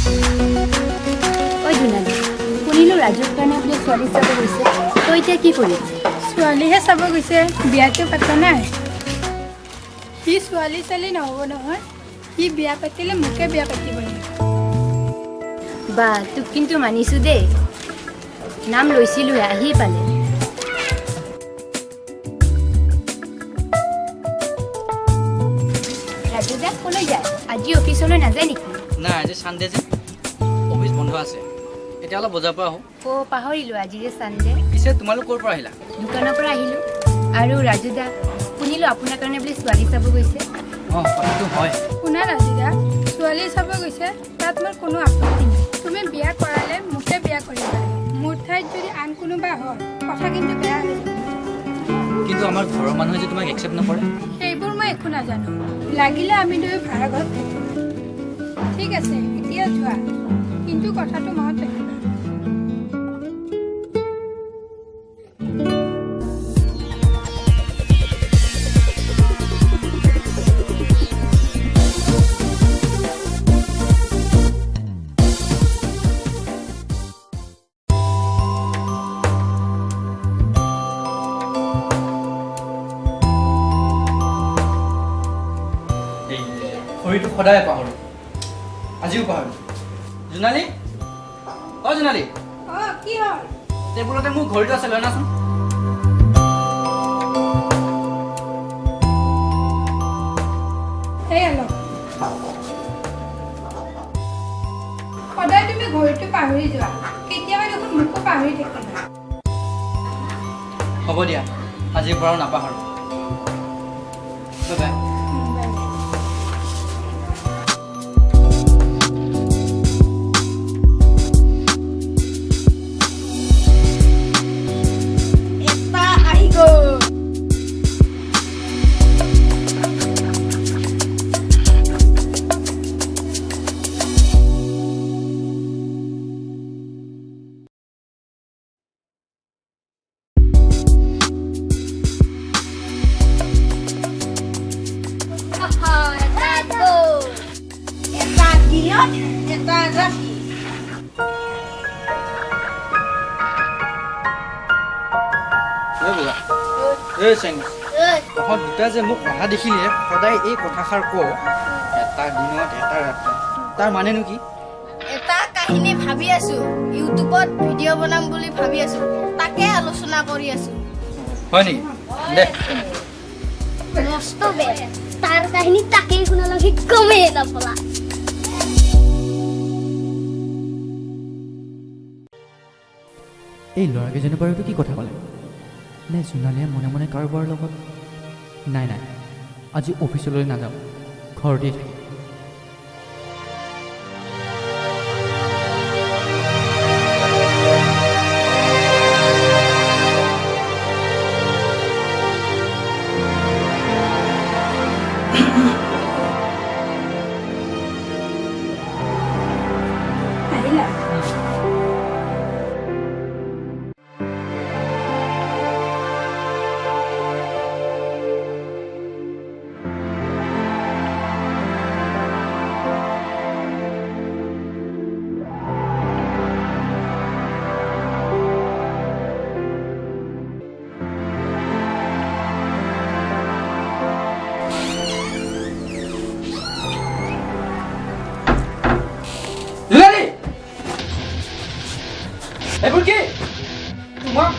ঐ জোনালী, শুনিলোঁ ৰাজুৰ কাৰণে বোলে ছোৱালী চাব গৈছে। তই এতিয়া কি কৰিবি? ছোৱালীহে চাব গৈছে, বিয়াটো পতা নাই। সি ছোৱালী ছোৱালী নহ'ব নহয়, সি বিয়া পাতিলে মোকে বিয়া পাতিব লাগিব। বা, তোক কিন্তু মানিছোঁ দেই। নাম লৈছিলোহে, আহি পালে। ৰাজু দা কলৈ যায়? আজি অফিচলৈ নাযায় নেকি? নাই, আজি ছানডে যে, অফিচ বন্ধ আছে। এতিয়া অলপ বজাৰৰ পৰা আহোঁ। অ', পাহৰিলোঁ আজি যে ছানডে। পিছে তোমালোক ক'ৰ পৰা আহিলা? দোকানৰ পৰা আহিলোঁ। আৰু ৰাজু দা, শুনিলোঁ আপোনাৰ কাৰণে বোলে ছোৱালী চাব গৈছে। অঁ, কথাটো হয়। শুনা ৰাজুদা, ছোৱালী চাব গৈছে তাত মোৰ কোনো আপত্তি নাই। তুমি বিয়া কৰালে মোকে বিয়া কৰিবা। মোৰ ঠাইত যদি আন কোনোবা হয়, কথা কিন্তু বেয়া হৈ যাব। কিন্তু আমাৰ ঘৰৰ মানুহে যে তোমাক একচেপ্ট নকৰে। সেইবোৰ মই একো নাজানো। লাগিলে আমি দুয়ো ভাড়া ঘৰত থাকিম। ঠিক আছে, এতিয়া যোৱা, কিন্তু কথাটো মনত ৰাখিবা। এই ঘড়ীটো সদায় পাহৰোঁ, আজিও পাহৰোঁ। জোনালী, অ' জোনালী। অঁ, কি হ'ল? টেবুলতে মোৰ ঘড়ীটো আছে, লৈ আনাচোন। এই অলপ সদায় তুমি ঘড়ীটো পাহৰি যোৱা, কেতিয়াবা দেখোন মোকো পাহৰি থাকিবা। হ'ব দিয়া, আজিৰ পৰাও নাপাহৰোঁ। Bye bye. বাই। এটা আহি গ'ল। এটা দিনত, এটা ৰাতি। এই বোলা, এই চেংগা, তহঁত দুটা যে মোক অহা দেখিলে সদায় এই কথাষাৰ ক, এটা দিনত এটা ৰাতি, তাৰ মানেনো কি? এটা কাহিনী ভাবি আছো, ইউটিউবত ভিডিঅ' বনাম বুলি ভাবি আছো, তাকে আলোচনা কৰি আছো। হয় নেকি? দে। মস্ত বেয়া তাৰ কাহিনী, তাকেই শুনালো, সি গমেই নাপালা। এই ল'ৰাকেইজনে বাৰু এইটো কি কথা ক'লে? নে জোনালীয়ে মনে মনে কাৰোবাৰ লগত? নাই নাই, আজি অফিচলৈ নাযাওঁ, ঘৰতেই থাকিম। আহিলা? জোনালী, এইবোৰ কি তোমাক?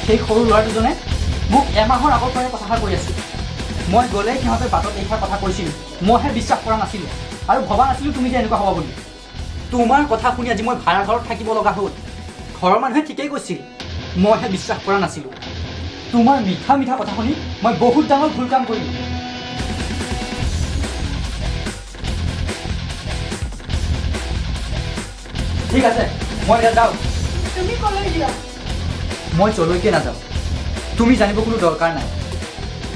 সেই সৰু ল'ৰা দুজনে মোক এমাহৰ আগৰ পৰাই কথাষাৰ কৈ আছিল। মই গ'লে সিহঁতে বাটত এইষাৰ কথা কৈছিল। মইহে বিশ্বাস কৰা নাছিলোঁ আৰু ভবা নাছিলোঁ তুমি যে এনেকুৱা হ'ব বুলি। তোমাৰ কথা শুনি আজি মই ভাড়া ঘৰত থাকিব লগা হ'ল। ঘৰৰ মানুহে ঠিকেই কৈছিল, মইহে বিশ্বাস কৰা নাছিলোঁ। তোমাৰ মিঠা মিঠা কথা শুনি মই বহুত ডাঙৰ ভুল কাম কৰিলোঁ। ঠিক আছে, মই এতিয়া যাওঁ। তুমি কলৈ যোৱা? মই যলৈকে নাযাওঁ, তুমি জানিব কোনো দৰকাৰ নাই।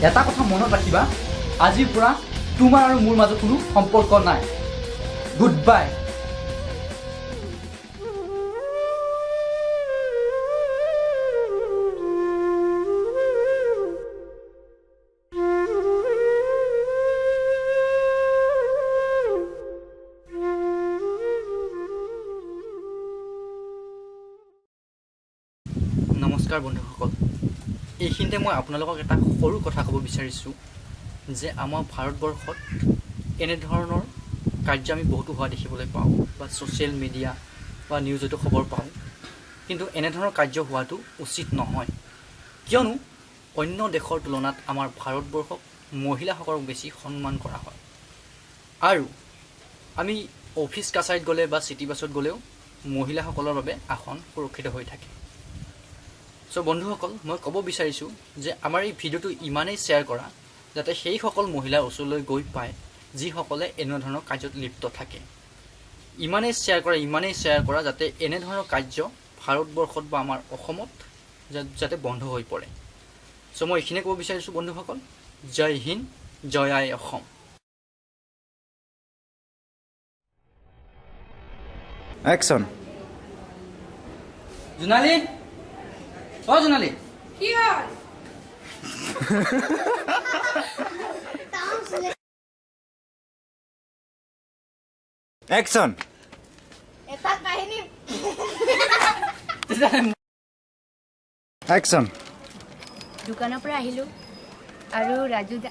এটা কথা মনত ৰাখিবা, আজিৰ পৰা তোমাৰ আৰু মোৰ মাজত কোনো সম্পৰ্ক নাই। Good bye. নমস্কাৰ বন্ধুসকল, এইখিনিতে মই আপোনালোকক এটা সৰু কথা ক'ব বিচাৰিছোঁ যে আমাৰ ভাৰতবৰ্ষত এনেধৰণৰ কাৰ্য আমি বহুতো হোৱা দেখিবলৈ পাওঁ বা ছ'চিয়েল মিডিয়া বা নিউজতো খবৰ পাওঁ, কিন্তু এনেধৰণৰ কাৰ্য হোৱাটো উচিত নহয়। কিয়নো অন্য দেশৰ তুলনাত আমাৰ ভাৰতবৰ্ষক মহিলাসকলক বেছি সন্মান কৰা হয় আৰু আমি অফিচ কাছাৰীত গ'লে বা চিটি বাছত গ'লেও মহিলাসকলৰ বাবে আসন সুৰক্ষিত হৈ থাকে। চ' বন্ধুসকল, মই ক'ব বিচাৰিছোঁ যে আমাৰ এই ভিডিঅ'টো ইমানেই শ্বেয়াৰ কৰা যাতে সেইসকল মহিলাৰ ওচৰলৈ গৈ পায় যিসকলে এনেধৰণৰ কাৰ্যত লিপ্ত থাকে। ইমানেই শ্বেয়াৰ কৰা, ইমানেই শ্বেয়াৰ কৰা যাতে এনেধৰণৰ কাৰ্য ভাৰতবৰ্ষত বা আমাৰ অসমত যাতে বন্ধ হৈ পৰে। চ' মই এইখিনিয়ে ক'ব বিচাৰিছোঁ বন্ধুসকল, জয় হিন্দ, জয় আই অসম। Action. জোনালী, অ' জোনালী। কি হ'ল? Action. এটা কাহিনী। Action. দোকানৰ পৰা আহিলোঁ আৰু ৰাজু দা।